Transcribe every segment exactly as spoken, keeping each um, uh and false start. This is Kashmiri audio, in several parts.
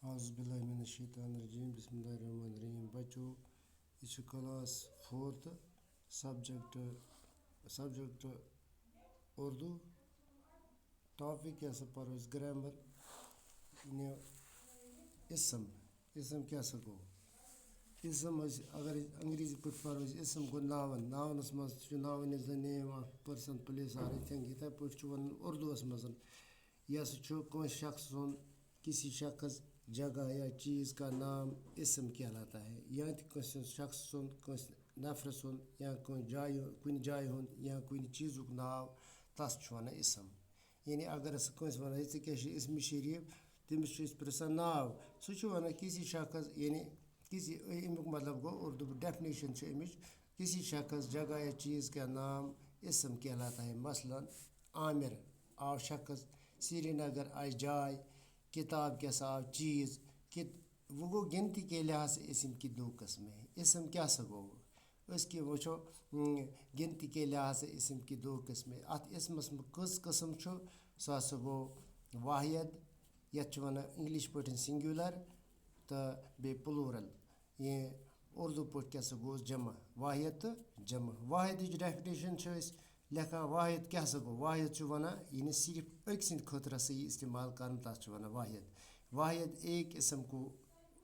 اعوذ باللہ من الشیطان الرجیم، بسم اللہ الرحمن الرحیم۔ بچو، یہِ چھُ class fourth، subject subject Urdu. Topic کیٛاہ سا پَرو أسۍ؟ Grammar۔ یعنی اسم۔ اسم کیٛاہ سا گوٚو؟ اسم أسۍ اگر أسۍ انگریزی پٲٹھۍ پَرو أسۍ، اسم گوٚو noun۔ Nounس منٛز چھُ noun is the name of person, place or thing۔ یِتھَے پٲٹھۍ چھُ وَنان اردوٗوَس منٛز، یہِ ہسا چھُ کٲنٛسہِ شخص سُنٛد، کسی شخص، جگہ یا چیز کا نام اسم کہلاتا ہے۔ یا تہِ کٲنٛسہِ ہُنٛد، شخص سُنٛد، کٲنٛسہِ نفرٕ سُنٛد یا کُنہِ جایہِ، کُنہِ جایہِ ہُنٛد یا کُنہِ چیٖزُک ناو، تَس چھُ وَنان اسم۔ یعنی اگر أسۍ کٲنٛسہِ وَنو، "ہے، ژےٚ کیٛاہ چھُے اسمِ شریٖف؟" تٔمِس چھِ أسۍ پرٛژھان ناو۔ سُہ چھُ وَنان کسی شخص، یعنی کسی، اَمیُک مطلب گوٚو، اردو definition چھِ اَمِچ، کسی شخص، جگہ یا چیز کا نام اسم کہلاتا ہے۔ مثلاً، عامر آو شخص، سرینگر آسہِ جاے، کِتاب کیٛاہ سا آو چیٖز۔ کہِ وۄنۍ گوٚو گِنتی کے لحاظ سے اسم کی دو قسمیں۔ اسم کیٛاہ سا گوٚو؟ أسۍ کہِ وٕچھو، اۭں، گِنتی کے لحاظ سے اسم کی دو قسمیں۔ اَتھ اسمَس منٛز کٔژ قٕسٕم چھُ؟ سُہ ہسا گوٚو واحد، یَتھ چھِ وَنان English پٲٹھۍ singular، تہٕ بیٚیہِ plural۔ یہِ اردو پٲٹھۍ کیٛاہ سا گوٚوس؟ جمع۔ واحد تہٕ جمع۔ واحدٕچ definition چھِ أسۍ لیکھان، واحد کیٛاہ سا گوٚو؟ واحد چھُ وَنان، یعنی صرف أکۍ سٕنٛدِ خٲطرٕ ہسا یہِ استعمال کَرُن، تَتھ چھِ وَنان واحد۔ واحد ایک اسم کو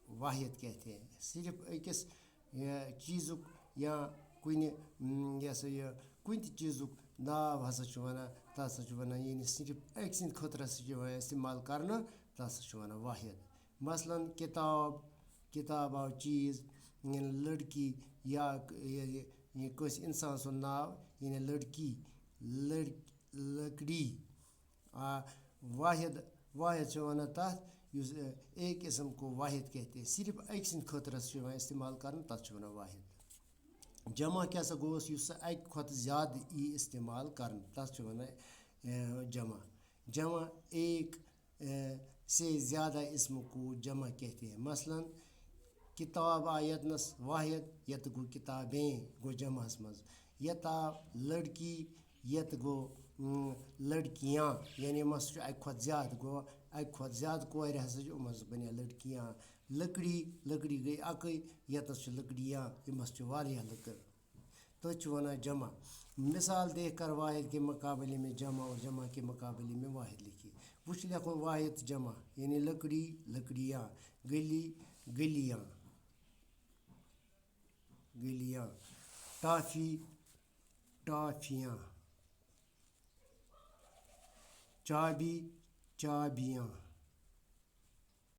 واحد کہتے ہیں۔ صرف أکِس، یہِ، چیٖزُک یا کُنہِ، اۭں، یہِ ہسا یہِ، کُنہِ تہِ چیٖزُک ناو ہسا چھُ وَنان، تَتھ ہسا چھُ وَنان، یعنی صرف أکۍ سٕنٛدِ خٲطرٕ ہسا چھُ یِوان استعمال کَرنہٕ، تَتھ ہسا چھُ وَنان واحد۔ مثلاً، کِتاب، کِتاب آو چیٖز، یعنی لڑکی یا ک-، یہِ، یہِ، یہِ کٲنٛسہِ اِنسان سُنٛد ناو، یعنی لڑکی، لڑ-، لکڑی۔ آ، واحد، واحد چھِ وَنان تَتھ، یُس، اے، ایک اسم کو واحد کہتے ہیں۔ صرف أکۍ سٕنٛدِ خٲطرٕ چھُ یِوان استعمال کَرنہٕ، تَتھ چھِ وَنان واحد۔ جمع کیٛاہ سا گوٚوس؟ یُس سا اَکہِ کھۄتہٕ زیادٕ یی استعمال کَرنہٕ، تَتھ چھِ وَنان، اے، جمع۔ جمع ایک، اے، سے زیادہ اسم کو جمع کہتے ہیں۔ مثلاً، کِتاب آ ییٚتنَس واحد، ییٚتہِ گوٚو کِتابیں، گوٚو جمعس منٛز۔ ییٚتہِ آو لڑکی، ییٚتہِ گوٚو، اۭں، لڑکیاں، یعنی یِم ہسا چھُ اَکہِ کھۄتہٕ زیادٕ، گوٚو اَکہِ کھۄتہٕ زیادٕ کورِ ہسا چھِ، یِم ہسا بَنے لڑکیاں۔ لکڑی، لکڑی گٔے اَکٕے، ییٚتَس چھِ لکڑیاں، یِم ہسا چھِ واریاہ لٔکٕر۔ تہٕ چھِ وَنان جمع۔ مثال دیکھ کر واحد کے مقابلے میں جمع اور جمع کے مقابلے میں واحد لکھیے۔ وٕچھ، لیکھو واحد تہٕ جمع، یعنی لکڑی، لکڑیاں، گلی، گلیاں، گلیاں، ٹافی، ٹافیاں، چابی، چابیاں،